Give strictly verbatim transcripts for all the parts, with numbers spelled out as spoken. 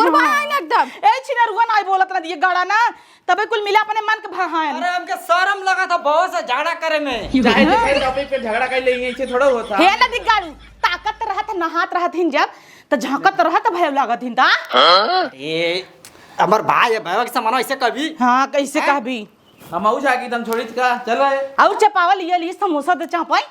तोर भाई ना एकदम। ए छिनरुआ ना बोलत ना दिए गाड़ा ना, तबे कुल मिला अपने मन के भाई। अरे हमके शर्म लगा था बहुत से झगड़ा करे में। चाहे जेकरे टॉपिक पे झगड़ा कर ले, ये इसे थोड़ा होता। हे ना दिगाड़ू, ताकत रहत नहात रहत हिन जब, त झांकत रहत भय लागत हिन ता। ए, हमर भाई है, भाई के समान ऐसे कभी। हाँ, कैसे हैं? कहबी? हम आऊ जाके एकदम छोड़ी का, चलो ए। और चपावल ये ली समोसा दे चापाई।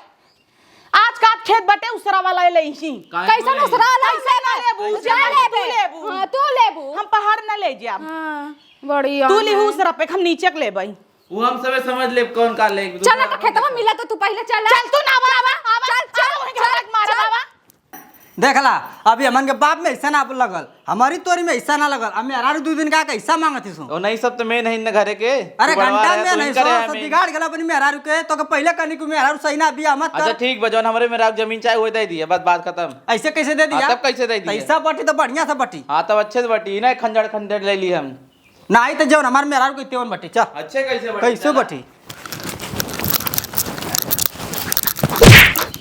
आज का खेत बटे उसरा वाला ले ही। काहे कैसन तू ले? उसरा वाला कैसे ना लेबू? जा लेबे। तू लेबू। हाँ, तू लेबू। हम पहाड़ ना ले जाब। हाँ, बढ़िया तू लिहू है। उसरा पे हम नीचे के लेबै। वो हम सबे समझ लेब कौन का लेब। चल ना तो खेतवा मिला तो तू पहले चल। चल तू ना आवा, आवा, आवा। चल, चल, आवा, वहीं चल, घर मारा चल। बाबा। देखला, अभी हमन के बाप में ऐसा ना लगल, हमारी तोरी में ऐसा ना लगल। अब मेहरारू दू दिन का कैसा मांगत ही सो? ओ नहीं, सब तो मैं नहीं न घरे के। अरे तू बड़वा घंटा रहे, में तू नहीं इनका सो, रहे सब हमें। बिगाड़ गेला अपनी मेहरारू के। तो के पहले कहनी कि मेहरारू सही ना, बियाह मत अच्छा कर। ठीक बा, जौन हमरे मेहरारू जमीन चाहे वो दे दिया, बस बात खत्म। ऐसे कैसे दे दिया? हाँ, तब कैसे दे दिया? पैसा बटी तो बढ़िया से बटी। हाँ, तब अच्छे से बटी ना, खंजड़ खंजड़ ले ली हम। नाही त जौन हमार मेहरारू के तेवन बटी, चल। अच्छे कैसे बटी? कैसे चला। बटी?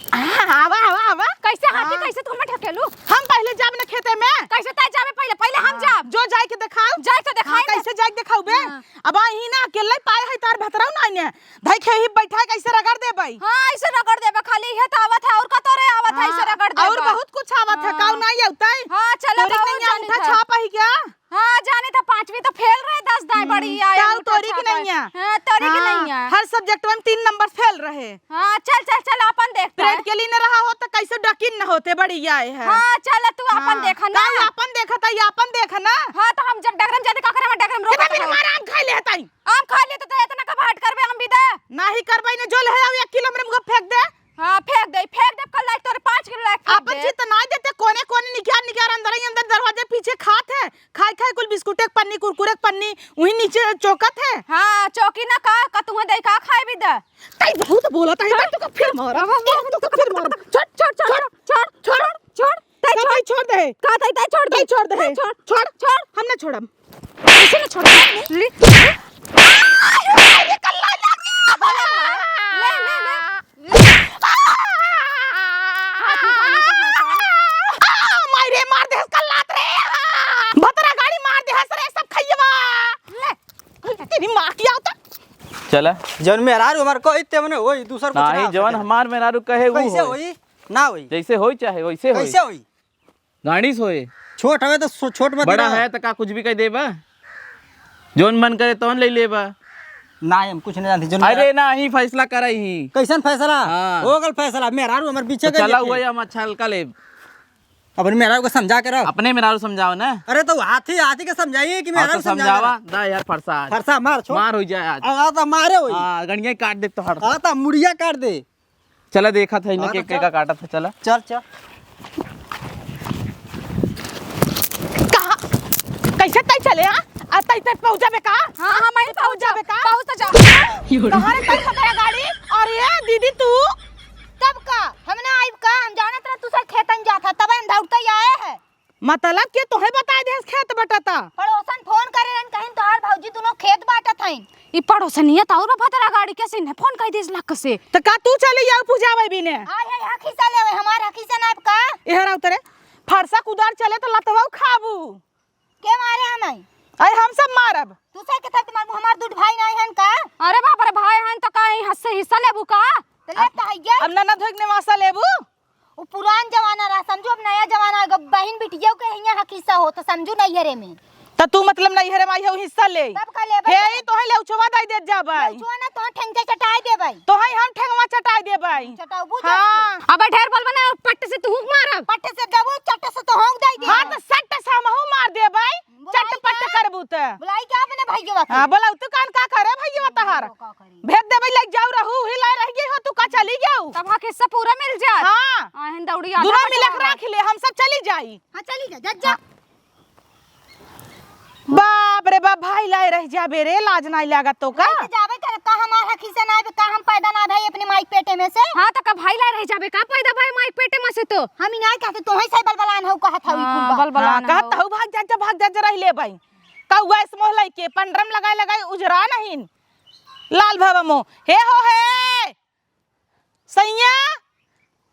आ, आवा, आवा, आवा। कैसे हाथी, हाँ। कैसे तू हमें ढकेलू? हम पहले जाब न खेते में। कैसे तय जाबे पहले? पहिले हम हाँ। जाब। जो जाए के देखाओ। जाए तो देखाई हाँ, ना। कैसे जाए के देखाऊ बे? हाँ। अब आही ना अकेले पाए है तार भतराऊ ना आइने। धई खेही बैठा है, कैसे रगड़ देबै? हाँ, ऐसे रगड़ देबे, खाली इहे तो आवत है, और का तोरे आवत है, ऐसे हाँ, रगड़ देबे। और बहुत कुछ आवत है, हाँ। काऊ ना आवतै? हाँ, चला तोरी बाबू, नहीं जानी उठा था। छाप है क्या? हाँ, जाने था, पाँचवीं तो फेल रहे, दस दाई हम्म, बड़ी आया, काऊ उठा तोरी की छाप है। नहीं है? हाँ, तोरी की हाँ, नहीं है। हर सब्जेक्ट में तीन नंबर फेल रहे। हाँ, चल, चल, चल, अपन देखता है। ट्रेड के लिए न रहा हो तो कैसे डकिन न होते, बड़ी आए है। हाँ, चल, तू अपन हाँ, देखा ना। काऊ अपन देखा था, ये अपन देखा ना। हाँ, तो हम जब डगरम जाते, का करे, हम डगरम रोक कितना दे। दिन हमारा आम खा ले हताई। आम खा लेते तो इतना का भाट करबे हम भी दे। नाही करबै ने, जो ले आओ एक किलो हमरे मुँह फेंक दे। हाँ, फेंक दे, फेंक दे, कल लाइट तोरे पाँच किलो लाइट फेंक आपन दे। चित ना देते, कोने कोने निकाल निकाल अंदर ही अंदर दरवाजे पीछे खात है, खाई खाई कुल बिस्कुट एक पन्नी, कुरकुरे एक पन्नी, वही नीचे चौकत है। हाँ, चौकी ना का, का तुहें दे का खाए भी दे। तई बहुत बोला था, तई तू का फिर मार, अब तू का फिर मार। छोड़, छोड़, छोड़, छोड़, छोड़, छोड़, छोड़। तई तई छोड़। छोड़ दे। का तई तई छोड़ दे। तई छोड़ दे। तई छोड़। छोड़। छोड़। हम ना छोड़ब। कैसे ना छोड़ब? ले। अरे, कल्ला लग गया। ले, ले, ले। माई रे, मार दे कल्लात रे। भतरा गाड़ी मार दे हस रे सब खइयवा। ले। तेरी माँ की आवता। चला। जौन मेहरारू हमार कही ते मने होई, दूसर कुछ ना नाही, होई। जौन हमार मेहरारू कहे, वो कैसे होई। होई? ना होई। जैसे होई चाहे वैसे होई। कैसे होई? गाड़ी से होए। छोट हवे तो सो-, छोट मत बड़ा रहा। है तो का कुछ भी कह देबा? जौन मन करे तौन ले लेबा। ना, हम कुछ नहीं जानते, जौन अरे मेरा ना, ही फैसला करा ही। कैसन फैसला? हाँ। हो गल फैसला, मेहरारू हमर पीछे तो के चला लेके। हुआ, हम अच्छा हल्का लेब। अपने मेहरारू को समझा के रहो। अपने मेहरारू समझाओ ना। अरे तो हाथी, हाथी के समझाइए कि हाँ, मेहरारू तो समझा के समझावा। रहो। दा यार फरसा आज। फरसा मार, छोड़। मार हो जाए आज। आ, आ तो मारे होई। हाँ, गणिया काट दे तो हर। आ तो मुड़िया काट दे। चला देखा था इन्हें हाँ, के, तो के चल। का काटा था, चला। चल, चल। कहाँ? कैसे तय चले, हाँ? आ, तय, तय पहुँच जाबे का? हाँ, हाँ, मैं पहुँच जाबे का? पहुँच तो जाओ। कहाँ रे तय पकड़ा गाड़ी? और ये दीदी तू? तब का? हम ना आइब का? हम जानत रह तू सब खेतन जात ह, तब हम दौड़ते आए हैं। मतलब के तोहे बताए देस खेत बटता? पड़ोसन फोन करे रहन, कहिन तोहार भौजी दुनो खेत बाटत हइन। ई पड़ोसनिया त और भतरा गाड़ी के सिन्हे फोन कइ देस लक से। त का तू चली जाऊ पूजावे बिने? आय है, हक हिस्सा लेवे, हमार हक हिस्सा नाइब का? एहर उतरे, फरसा कुदार चले त लतवा खाबू। के मारे हमें? अरे हम सब मारब। तू से के तब तुम्हार, हमार दूध भाई नाई हन का? अरे बाप रे, भाई हन त का ई हक से हिस्सा लेबू का? त ले अब, त हइये। अब ननद होइक नेवासा लेबू? उ पुरान जमाना रहा, समझू, अब नया जमाना आ गया। बहिन बिटिया के हियाँ हक हिस्सा हो, तो समझू नैहरे में। त तू मतलब नैहरे में आई हो हिस्सा ले? तब का लेबै हे, तो? ई तोहे लेउचवा दाई देत जाबै। लेउचवा ना, तोहे ठेंगा चटाई देबै। तोहे हम ठेंगवा चटाई देबै। चटाऊ बुझ हाँ। के। अब ढेर बोलबा ना, पट्ट से तू हुक मारब। पट्ट से देबो, चट्ट से तो हुक दाई देबै। हाँ, त सट्ट से हमहू मार देबै। बुलाई चट पट का? करबू त। बुलाई का अपने भैया के? हाँ, बोला तू कान का करे भैया तहार? का करी? भेज देबै, ले जाऊ रहू, ही लाए रह गई हो, तू का चली जाऊ? तब हक हिस्सा पूरा मिल जात। हाँ। आहन दौड़ी आधा दुनो बटवा मिलक बा। राख ले, हम सब चली जाई। हाँ, चली जा, जा, जा। हाँ। बाप रे बाप, भाई लाए रह जाबे रे, लाज नाई लागत तो का? नहीं तो जाबे करे, का हमार हक हिस्सा ना आबे, का हम पैदा ना भई अपने माई के पेटे में से? हाँ, तो का भाई लाए रह जाबे, का पैदा भाई माई के पेटे में से तो? हम ही नाई कहते, तोहे से बलबलान हो कहत हऊ, ई हाँ, कुल बात। बलबलान हाँ, कहत हो। हऊ, भाग जा, जा, भाग जा, जा, रह ले भाई। कौआ इस मोह लइके पंडरम लगाए लगाए उजरा नहीं। लाल भवा मो। हे हो हे। सैया।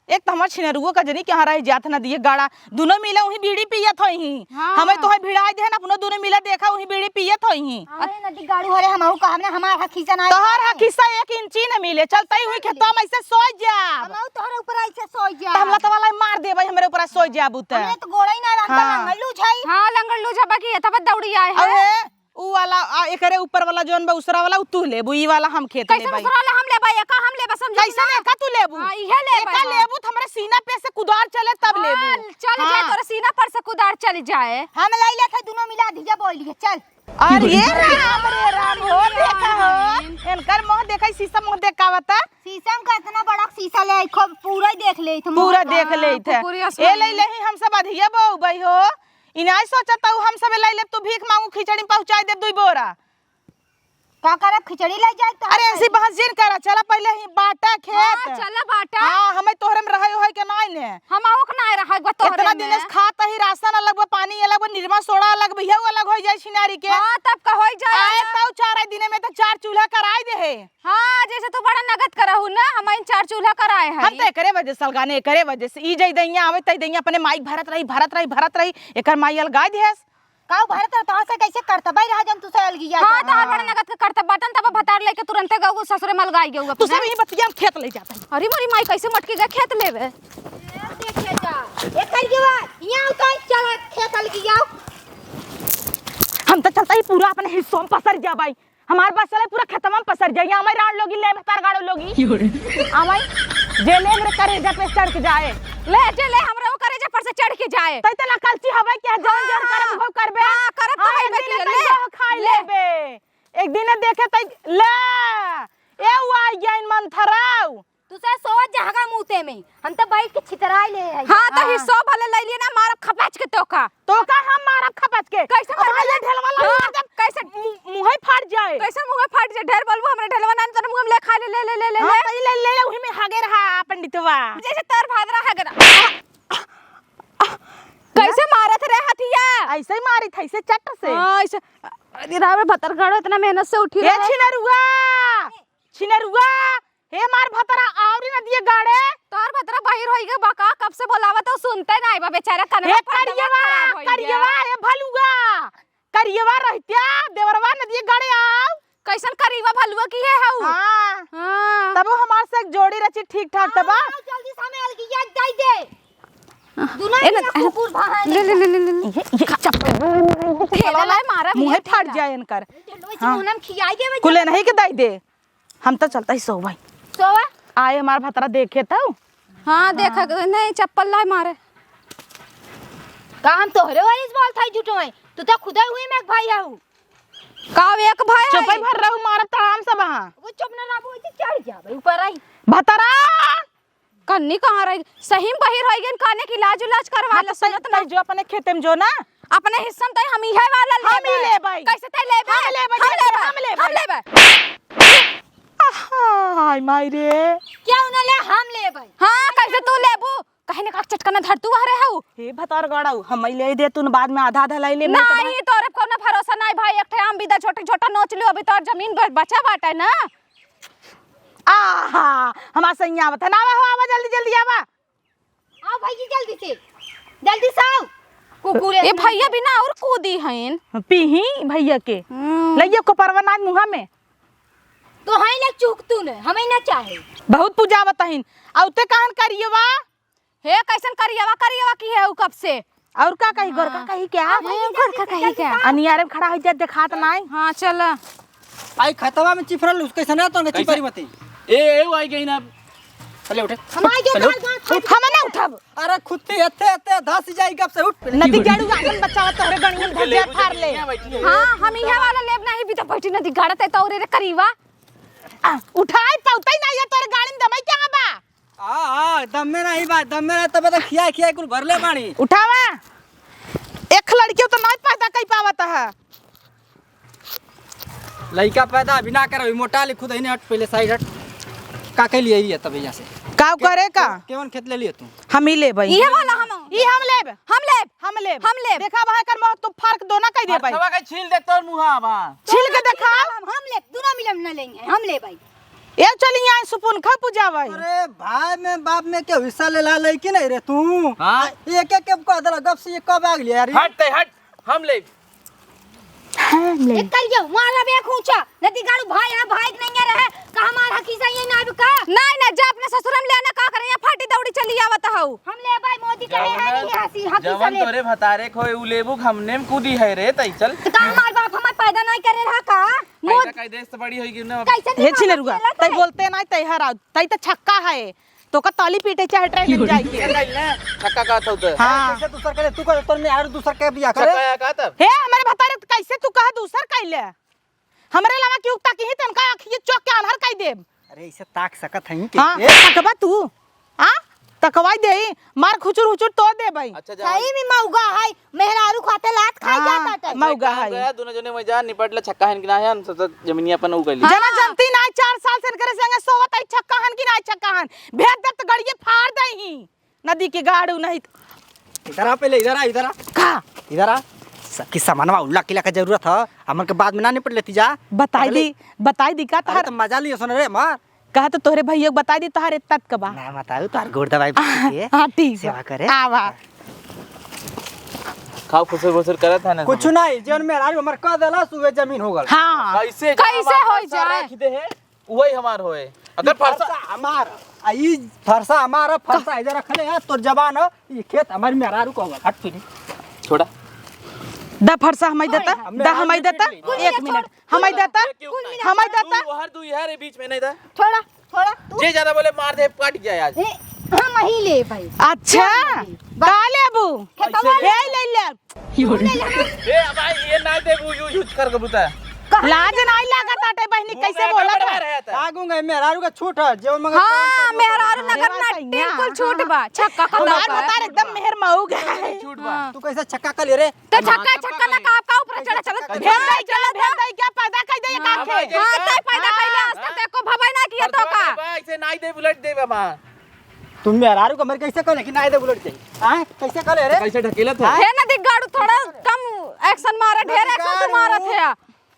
एक त हमार छिनरुओ का जनी कहाँ रह जात नदिये गाड़ा, दुनो मिला उहीं बीड़ी पियत होइहीं। हाँ। हमें तोहे भिड़ाइ देहेन, अपनो दुनो मिला देखा उहीं बीड़ी पियत होइहीं। अरे नदी गाड़ू हरे, हमहू कहब ना, हमार हक हिस्सा ना तोहर है। हक हिस्सा एक इंची न मिले, चलतइ हुई खेतवा में ऐसे सोइ जाब। हमहू तोहरे ऊपर ऐसे सोइ जाब। त हम लतवा लाई मार देबइ, हमरे ऊपर सोइ जाबू त। हमरे त गोड़इ ना रहत, हाँ। लंगड़ लूझ हई। हाँ, लंगड़ लूझ हबा की, तब दौड़ी आए हैं। अरे, उ वाला, आ, एकरे ऊपर वाला जौन बा, उसरा वाला, उ तू लेबू, ई वाला हम खेत कैसन लेबई। उसरा वाला हम लेबई, एका हम लेबा, समझू कैसन ना? एका तू लेबू? हाँ, इहे लेबई एका हम। लेबू त हमरे सीना पे से कुदार चले तब हाँ, लेबू। चल जाए, हाँ। तोरे सीना पर से कुदार चल जाए। हम लइ लेत है, दुनो मिला दीजिए, बोल लिए, चल। अरे राम रे राम, हो देखा हो, इनकर मुँह देखा, शीशा मुँह देखावता। शीशा में का इतना बड़ा शीशा ले आई, खूब पूरा देख ले, पूरा देख ले थे। कुकुरिया ए ले ले ही हम सब अधिया बउबई हो। ई नाहीं सोचत हऊ हम सबे लइ लेब, तू भीख मांगू खिचड़ी पहुँचाइ देब दुई बोरा। का करब, खिचड़ी लइ जाए तो अरे ऐसी बहस जिन करा, चला पहिले ही बाटा खेत। हाँ, चला बाटा। हाँ, हमें तोहरे में रहे होए के नाहीं ने। हम आउक ना रहे गो तोहरे इतना दिन में। से खात ही राशन अलग बा, पानी अलग बा, निरमा सोडा अलग बा, इहू अलग होइ जाए छिनारी के। हाँ, तब का होइ जाए आए अलग। तऊ चार दिने में तो चार चूल्हा कराइ दे है। हाँ, जैसे तू बड़ा नगद करहु ना, हम इन चार चूल्हा कराए हैं। हम तो एकरे वजह से अलगाने, एकरे वजह से। ई जई दैया आवे, तई दैया अपने माई भरत रही, भरत रही, भरत रही। एकर माई अलगाइ दिहस। काऊ भरत रह, तोहर से कैसे करतबई रहा जन तू से अलगिया हाँ, जा। तोहर बड़ा नगद के करतब बाटन, तब भतार लेके तुरंते गऊ ससुरे में अलगाइ गऊ तू अपने। सब यही बतिया हम खेत लइ जात है। अरे मोरी माई, कैसे मटकी गए खेत लेवे? ए, देखे जा। ए, कल के बाद, यहाँ उतर, चल, खेत अलगिया। हम तो चलता ही पूरा अपने हिस्सों में पसर जाबई। हमार बस चले पूरा खेतवा में पसर जाई। आमई राउर लोगी, ले भतार गाड़ो लोगी। आमई जे ले हमरे करेजा पे चढ़ के जाए। ले, जे ले हमरे वो करेजा पर से चढ़ के जाए। तई तना कलची हवे के जवन जवन करब हाँ। उहो करबे। हाँ, करब तो हाँ, हइबे एक दिन कइले, तई ले। जो खाई ले। लेबे। एक दिन देखे तई ले। ए उ आई गइन मंथराऊ। तू से सोच जहगा मुते में, हम तो बैठ के छितराई ले है। हाँ, तो हाँ। हिस्सो भले ले लिए ना, मारब खपाच के तोका। तोका हम मारब खपाच के। कैसे अब मारब? ये ढेलवा ला हाँ, मार देब, कैसे? मु-, मुँहे फाट जाए। कैसे मुँहे फाट जाए? ढेर बोलबो हमरे ढेलवा ना, तोरे मुँह में ले खा ले, ले, ले, ले, ले, हाँ, ले। तो ये ले, ले, उही में हगे रहा पंडितवा। जैसे तोर भादरा हगे रहा। कैसे मारत रहे हथिया? ऐसे ही मारी था, ऐसे चट से। हाँ, ऐसे। अरे राम रे, भतर गाड़ो इतना मेहनत से उठी ए रहे। छिनरुआ! छिनरुआ, हे मार भतरा, आवरी नदिये गाड़े। तोर भतरा बहिर होई गे बका, कब से बोलावा तो सुनते नाई बा बेचारा, कनवा हे फंदवा करियवा, खराब होई गया। करियवा, हे भलुआ, करियवा रहत्या, देवरवा नदिये गाड़े आव। कैसन करियवा भलुआ की है हऊ? हाँ। हाँ। तबो हमार से एक जोड़ी रची ठीक ठाक तबा। हाँ, जल्दी से हमें अलगिया दे दे। दुनो ए, मिला ए, कुकुर भाई ले, ले, ले, ले, ले, ले। ये, ये चप्पल। ठेला लाए मारा, मुँहे ये फाट ठेला। जाए इनकर। चलो, इसे हाँ। मुँह में खियाई देवे, कुले चलो। नहीं के दाई दे। हम तो चलता ही सोवई। सोवा? आए हमार भतरा देखे तो। हाँ, देखा हाँ। नहीं, चप्पल लाए मारे। का हम तोहरे वाली से बोलत हई झूठो है? तू तो खुदे हुई में एक भाई हऊ। का एक भाई चुपई है? भर रहू, मारब तड़ाम सब हाँ। वो चुप ना रहबू, इसे चढ़ जाबे ऊपर आई। भतरा! कन्नी कहाँ रही? सही में बहिर होई गइन, काने की लाज उलाज करवा हाँ, ले, तो सुनत तई ना। जो अपने खेते में जो ना। अपने हिस्सा में तई हम इहे वाला हम ही लेबे। लेबे। कैसे तई लेबे? हम लेबे, हम लेबे, लेबे। हम लेबे। हम लेबे। आहा, हाय माई रे। क्या उन्हें ले? हम लेबे। हाँ, कैसे तू लेबू? कहे ने का चटकना धर तू आ रहे हऊ। हे भतार गड़ाऊ, हम ले दे तू न बाद में आधा आधा लाई ले, नहीं तो नहीं, तोरे कोनो भरोसा नहीं भाई, एक ठे आम बिदा छोटे छोटा नोच लियो, अभी तोर जमीन ब-, बचा बाटे ना। आहा, हमार सैया आवत है ना, आवा हो, आवा, जल्दी, जल्दी आवा। आओ भैया, जल्दी से, जल्दी से आओ। कुकुरे ए भैया बिना और कूदी हइन। पीही भैया के। हम्म। लइये कोपरवा नाच मुँहा में। तो हई ना चूक तू ने, हमें ना चाहे। बहुत पूजावत हइन। औते कहन करियवा। हे, कैसन करियवा, करियवा की है उ कब से? और का कही, गोरका हाँ। कही क्या? हाँ, भैया, गोरका जल्दी से, कही जल्दी क्या? से। अनियारे में खड़ा होइ जाए, देखात नाई। हाँ, चल। आई खतवा में चिफरल, उसके सना तो कैसे? चिपरी मती। ए, ए, उ आई गई ना। चले उठे। हम आई गए, चले उठ। उठ। हम ना उठब। अरे खुद ते एते, एते धस जाई गप से उठ। नदी जड़ू आंगन बचावा तोहरे गणियन धजिया फार ले। हाँ, हम इहे वाला लेब नहीं भी तो बैठी नदी गाड़त है तो रे करीवा। आ, उठाई पौतई नहीं है तोरे गाड़ी में दमाई क्या बा? आ, आ, दम में नहीं बा, दम में नहीं, तबे तो खिया, खिया कुल भरले बानी। उठावा। एक लड़कियों तो नहीं पैदा कई पावत है। लइका पैदा अभी ना करे, मोटा ले खुद ही ने हट, पहले साइड हट। का के लिए ये तब यहाँ से? का के-, करे का? के-, केवन खेत ले लिए तू? हम ही लेबै। इहे वाला हम। ई हम लेब। हम लेब। हम लेब। हम लेब। देखा भाई कर मोह तो फर्क दो ना कह दे भाई। हथवा के छील दे तोर मुहा बा। छील के देखा। हम, हम लेब, दोनों मिलम ना लेंगे, हम लेबै। ए, चली आए सुपुनखा पुजावै। अरे भाई में बाप में के हिस्सा ले ला ले कि नहीं रे तू? हाँ। एक एक के कह देला गप से, ये कब आ गया यार? हट ते हट, हम ले। हम ले। निकल जाओ, मारा बे खूंचा। नदी गाड़ू भाई है, भाई के नहीं रहे। कहाँ मार हकी सही है ना अब का? नहीं ना, जा अपने ससुर में लेना का करे, यहाँ फाटी दौड़ी चली आवत हऊ। हम ले भाई मोदी कहे है जवन, नहीं हसी, हकी जवन सही। तोरे भतारे खोए उ लेबू, हमने में कूदी है रे, तई चल। तो का हमार बाप हमार पैदा नहीं करे रहा का? पैदा मोदी कई देश से बड़ी होई कि ना? कैसे हे दिमाग छिनरुआ, खेला तई करे? बोलते नहीं, तई हराउ, तई तो छक्का है। तो का ताली पीटे चाहे ट्रेन में जाए के। ये कइल ना, छक्का का था उधर। हाँ। कैसे दूसर के ले? तू कर, तोर में आर दूसर के बिया करे। छक्का या का तब? हे, हमारे भतारे, कैसे तू कहा दूसर कइले? हमरे अलावा केहू ताकी ही तनका आँखिए चौक के आन्हर कई देब। अरे, इसे ताक सकत हई के? हाँ, ए? तकबा तू? आ? तकवाई देई, मार खुचुर हुचुर तोड़ देबई। अच्छा, जा। सही में मौगा है, मेहरारू खाते लात खाई हाँ, जाता है। मौगा है। गया, दोनों जने में जा, निपट ले, छक्का हन कि ना है, हम सब जमीनिया अपन उ कर ली। हाँ। जना जनती ना, चार साल से इनकरे संगे सोवत आई, छक्का हन कि ना छक्का हन, भेद दत गड़िए फाड़ दई ही। नदी के गाड़ू नहीं त- इधर आ, पहले इधर आ, इधर आ। का? इधर आ। सखी सामानवा उल्ला किला का जरूरत है, हमन के बाद में ना निपट लेती जा। बताई पहले दी, बताई दी का अरे तहार? तो मजा लियो सुन रे मार। कहा तो तोहरे भैया को बताई दी तहार इतना का बा। ना बताऊ, तोहर गोड़ दबाई के। हाँ, ठीक सेवा बा। करे। आवा। खाओ, खुसर फुसर करत है ना कुछ सब। नहीं, जौन मेहरारू हमर कह देला, सुबह जमीन हो गल। हाँ। कैसे कैसे हो जाए? रख दे है। उहई हमार होए। अगर ई फरसा फरसा हमार, आ ई फरसा हमार, फरसा इधर रख ले, आ तोर जबान हो, ई खेत हमार मेहरारू को होगा, हट फिरी। छोड़ा। दा फरसा हमई देता, हम दा हमई देता, कुछ एक मिनट, हमई देता, कुछ हमई देता। तू हर दू यार बीच में नहीं था। छोड़ा, छोड़ा, तू। जे ज्यादा बोले मार दे, काट जाए आज। ए, हम ही ले भाई। अच्छा, का लेबू? खेतवा ले। ले ले। ए, अब भाई, ये ना दे, वो यू-, यूज करके बुता। लाज नाई लागत आटे बहनी, कैसे बोलत है? आ गूंगे, मेहरारू का छूट है, जेवन मंगे हाँ, तेवन कर लो। मेहरारू अरे नगर वाह, ना सैया। बिल्कुल छूट बा। छक्का का हमार लगा। बतार एकदम मेहर मऊग है। छूट बा। हाँ। तू कैसे छक्का कर ले रे? तो छक्का, छक्का लगा, आपका ऊपर चढ़ा, चलो। भेद दे क्या, भेद दे क्या, पैदा कर दे ये हाँ, काम के? हाँ, तय पैदा हाँ। कैले, आज तक एको भवाई ना किया तो का? बा, ऐसे नाई दे, बुलेट दे बाबा। तुम मेहरारू को मर कैसे कहले कि नाई दे बुलेट चाहिए? हाँ, कैसे कहले रे? कैसे ढकेलत है? हाँ? हे नदी गाड़ू, थोड़ा कम एक्शन मारा, ढेर एक्शन तू मारत है।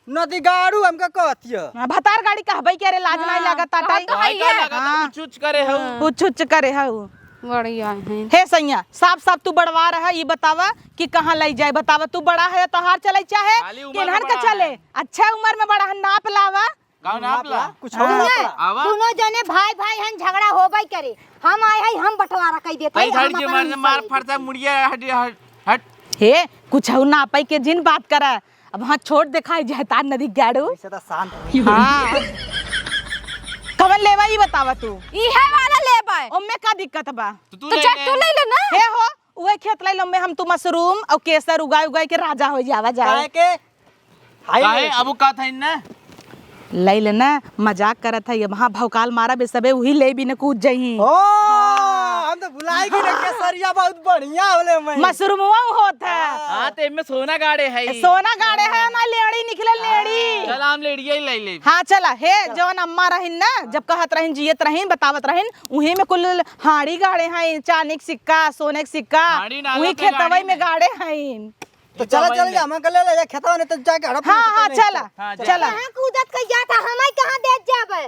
नदी गाड़ू हमका कहती है। हाँ, भतार गाड़ी कहबई के रे, लाज नाई हाँ। लागत आटे। तो है भाई का ही है। लागत है, हाँ। कुछ कुछ करे हो। हाँ। कुछ कुछ करे हो। बढ़िया है। हे सैया, साफ साफ तू बड़वा रहा, ई बतावा कि कहाँ लई जाए, बतावा तू बड़ा है, तोहार चले चाहे खाली उम्र में केनहन के बड़ा चले। है। अच्छा उम्र में बड़ा है, नाप लावा। गाँव ना आपला? कुछ हो ना आपला? आवा। दोनों जने भाई भाई हन, झगड़ा होबे करे। हम आए हई, हम बंटवारा कई देत हई, तई साइड हम के अपन मारने से मार सही फरता देती। मुड़िया हट, हट, हट। हे, कुछ हो ना पाई के जिन बात करा। अब हाँ छोट देखाई जाए तार नदी गाड़ू। ऐसे तो शांत रही। हाँ। कवन लेवा ई बतावा तू? इहे वाला लेबे। ओमे का दिक्कत बा? तो तू तो ले जा, ले। तू ले ले ना। हे हो, उहे खेत लैलो में हम तू मशरूम और केसर उगाए उगाए के राजा हो जावा जाए। काहे के? हाय काहे? ले। अब का था इन्ने? लैले ना, मजाक करत है, अब हाँ भौकाल मारा बे सबे, उही ले भी न कूद जही। ओ, हाँ। हम तो भुलाई कि ना केसरिया बहुत बढ़िया होले मैं। मशरूमवा होत है। हाँ। हाँ, तो इनमें सोना गाड़े है। सोना गाड़े है ना, लेड़ी निकले लेड़ी। चल, हम लेड़िया ही ले ले। हाँ, चला, हे, जवन अम्मा रहिन ना, जब कहत रहिन, जियत रहिन, बतावत रहिन, उही में कुल हाड़ी गाड़े हैं, चांदी के सिक्का, सोने के सिक्का, हाड़ी ना उही लगे खेतवई गाड़ी में में। गाड़े हैं। तो चला, चला जा, हमन के ले ले जा खेतवा ने, तो जाके हड़प हाँ, ले हाँ, चला, हाँ, चला। कहाँ कूदत कइ जाता, हमई कहाँ देत जाबे?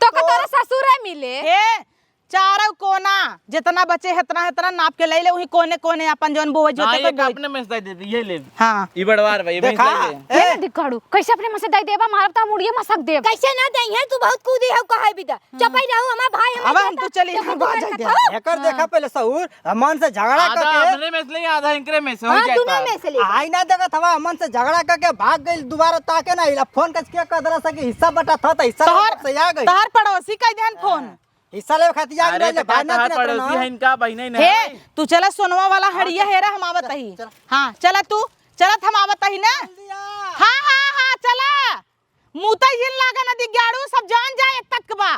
तो का तो तोरा ससुरे मिले? हे, चारों कोना, जितना बचे, हेतना, हेतना नाप के ले ले, उही कोने, कोने अपन जौन बोवे, जोते हाँ, को ये बोवे। अपने में से दे दे, ये ले। हाँ। ई बड़वार भाई, देखा? भैंस ले ले। ए! ये ना दिखाड़ू, कैसे अपने में से दे देबा, मारब त मुड़िए मसक देब। कैसे ना दे है, तू बहुत कूदी है, कहे भी दा। चुपई रहू, हमार भाई, हमार अब हम बेटा, तो चली, जब हम तू बाहर करत जाते हो। हैं। एकर देखा हाँ। पहले सहूर, हमन से झगड़ा आधा करके। अपने में से ले, आधा इनकरे में से, हो हाँ, जाता। दोनों में से ले। आई ना देखत हवा, हमन से झगड़ा करके भाग गइल, दोबारा ताके ना आइल। अब फोन करके कह दरा से कि हिस्सा बटा था, तो हिस्सा तोहर, से आ गइल। तोहर पड़ोसी कह देहन फोन। हाँ। हिस्सा लेवे खातिर आ अरे गइल, तो का भाई ना तोहर तिरत पड़ोसी रहना। है इनका बहिने नहीं हे, है? तू चला सोनवा वाला हाँ, हड़िया चल, हेरा, हम आवत चल, ही। चल। हाँ, चला तू, चलत हम आवत ही ना। जल्दी आ। हाँ, हाँ, हाँ, चला। मुतै जिन लागा नदी गाड़ू, सब जान जाए तक बा।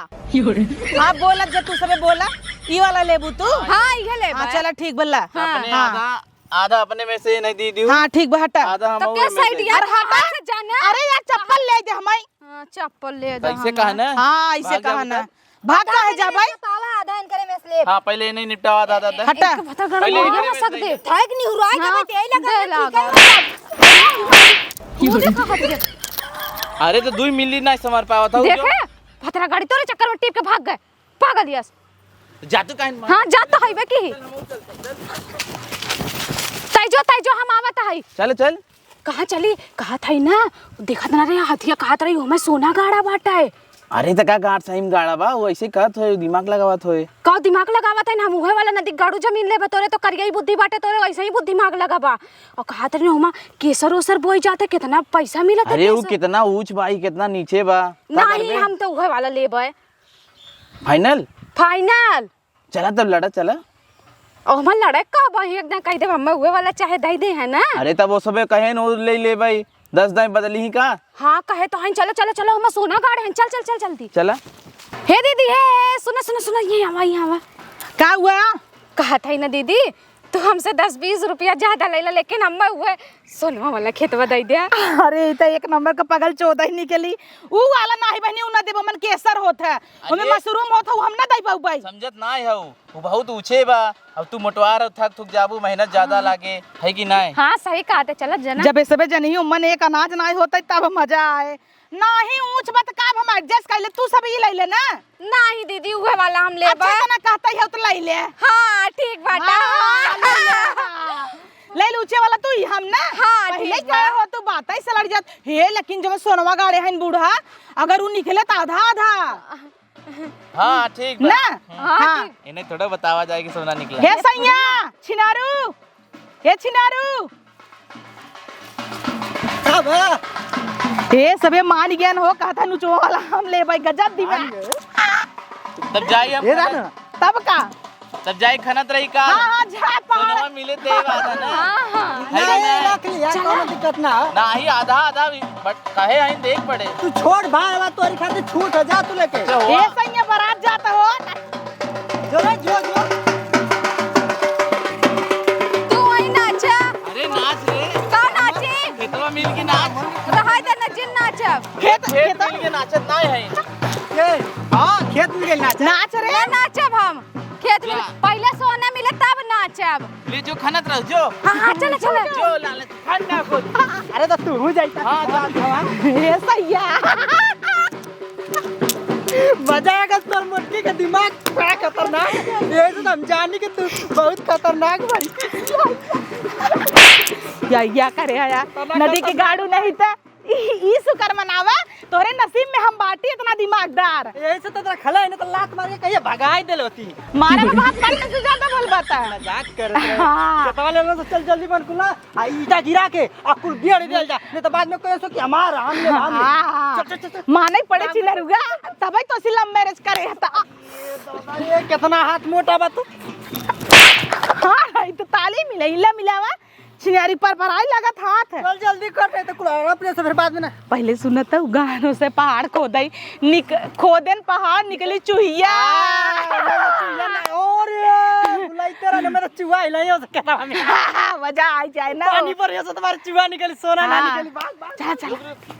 आप बोलत जे तू सबे बोला, ई वाला लेबू तू? हाँ, इहे लेबे। हाँ, चला ठीक बल्ला। हाँ। अपने हाँ। आधा, आधा अपने में से नहीं दी दियो। हाँ, ठीक बा, हटा। आधा हम तो और क्या में से। साइड यार, अरे हटा। कहाँ से जाना? अरे यार, चप्पल ले दे हमई। हाँ, चप्पल ले दे कैसे हमें। कहा ना? हाँ, ऐसे भाग कहा जा ना। बेटा। भाग आधा काहे इनकरे जा भाई? निपटावा, आधा इनकरे में से ले। हाँ, पहले इन्हें निपटावा, आधा, आधा, आधा। हटा। एक तो पता पहले गड़ा इनकरे में मसक से दे। ले। थाक निहुराई के हाँ, बेटे, यही लगा दे के लागा। ठीक है। मुझे कहाँ दे? अरे तो दुई मिली ना समर पावा था, देखे? जो भतरा गाड़ी तोरे चक्कर में टीप के भाग गए, पागल यस। जा तू काहे मार? हाँ, जा तो हइबे की। तैजो, तैजो, हम आवत हई। चल, चल। कहाँ चली? कहत हई ना, देखत ना रहे, हथिया कहत रही, ओमे सोना गाड़ा बाटा है। अरे, त का गाड़ सही में गाड़ा बा? वो ऐसे कहत होए, दिमाग लगावत होए। का दिमाग लगावत है ना, हम उहे वाला नदी गाड़ू जमीन लेबे, तोरे तो करिया ही बुद्धि बाटे, तोरे वैसे ही बुद्धि माग लगा बा। और कहत रही, ओमा केसर ओसर बोई जाते, कितना पैसा मिलत है अरे, वो केसर। कितना ऊंच बा, ई कितना नीचे बा। का नहीं, करबे? हम तो उहे वाला लेबे। फाइनल? फाइनल। चला तब लड़ा, चला। ओ, हमर लड़े का बा, एक दिन कह देब, हमें उहे वाला चाहे दे दे, है ना? अरे, तब वो सबे कहे न, वो ले ले भाई, दस दाई बदली ही का? हाँ, कहे तो हन, चलो, चलो, चलो, हम सोना गाड़े हन, चल, चल, चल, जल्दी। चला। हे दीदी, हे, सुना, सुना, सुना, ये आवा, ये आवा। का हुआ? कहत है ना दीदी, तू हमसे दस बीस रुपया ज्यादा ले ला, लेकिन हमें उहे सोनवा वाला खेतवा दे दे। अरे, ई त एक नंबर का पगल चोदही निकली। ऊ वाला नाही बहनी, ऊ ना देबो, मन केसर होत है, ओमे अरे। मशरूम होत है, ऊ हम ना दे पाऊ भाई। समझत नाही हऊ, ऊ बहुत ऊंचे बा। अब तू मोटवा रहो, थक थुक जाबू, मेहनत ज्यादा लागे, है कि नाही? हाँ, सही कहत है, चलत जना। जब ए सबे जनी उमन एक अनाज नाही होत है, तब मजा आए। नाही ऊंच बा त का, हम adjust कर ले, तू सब ई ले ले ना। नाही दीदी, उहे वाला हम लेबे। अच्छा, तना कहता है तो ले ले। हाँ, ठीक बाटा। हाँ, ले ले, हाँ। ले ले ऊंचे वाला तू ही हम ना। हाँ, पहले ठीक क्या बा। हो तू बात ही से लड़ जात। हे, लेकिन जब सोनवा गाड़े हन बूढ़ा, अगर उ निकले त आधा आधा। हाँ, ठीक बा। ना? हाँ, हाँ। ठीक। इन्हें थोड़ा बतावा जाए कि सोना निकला। हे सैया, छिनारू, हे छिनारू। का बा? ए, सबे मान गया हो, कहत है नुचवा वाला हम लेबे, गजब दिमाग। तब जाई हम ए रानू। तब का? तब जाई खनत रही का? हाँ, हाँ, जा पहाड़। सोनवा मिले ते वाला ना। हाँ, हाँ। है ना, कि ये ना? रख लिया, चला। कौनो दिक्कत ना हो। नाही, आधा आधा भी, but काहे आई देख पड़े। तू छोड़ भाई, अब तोरी खातिर छूट हो, जा तू लेके। अच्छा, हुआ। ए सैया, बारात जात हो। जो रे, जो, जो। तू वही नाचा। अरे नाच रे। का नाची? खेतवा मिल के नाच। रहाई दे ना, जिन नाचब। खेत, खेत खेत मिल के नाचत नाही है। ए, हाँ, खेत मिल के नाच। नाच रे। ना नाचब हम। खेत मिल, जा। पहले सोना मिले तब नाचब। ले जो खनत रह जो। हाँ, हाँ, चलो, चलो। जो लालच। ठंडा को। अरे तो तू हो जाई। हाँ, जा, जा। ए सैया। मजा आएगा तोर मोटकी के दिमाग बड़ा खतरनाक। ये तो हम जानी कि तू बहुत खतरनाक भाई। या, या करे आया। नदी के गाड़ू नहीं त ई, ई शुक्र मनावा, तोरे नसीब में हम बाटी इतना दिमागदार। यही से तो तेरा खला है ना, तो लात मार के कहिए भगाई देले होती। मारे में बात मारी तो तू ज्यादा बोल बाता। मजाक कर रहे हैं। हाँ। चटवा ले लो तो चल जल्दी बन कुला, आ ईटा गिरा के आ कुल गेड़ दे जा, नहीं तो बाद में कोई सो कि हमारा, हम ये, हम ये। हाँ। चल, चल, चल, चल। माने पड़े काम चिनरुआ, तबे तो सिलम marriage करे हता। ये दादा, ये कितना हाथ मोटा बा तू। हाँ, ई तो ताली मिला, इला मिलावा। छिनारी पर भराई लागत हाथ। चल जल्दी कर, नहीं तो कुल अपने से फिर बाद में ना। पहले सुनत हूँ, गानों से पहाड़ खोदई, निक-, खोदेन पहाड़ निकली चुहिया। आ, चुहिया ना, और ये बुलाइते रहने, मेरा चुहा हिलाई हो सकता हमें। मजा आ जाए ना। पानी पर ये से तुम्हारे चुहा निकली, सोना ना हाँ। निकली, भाग, भाग। चल, चल।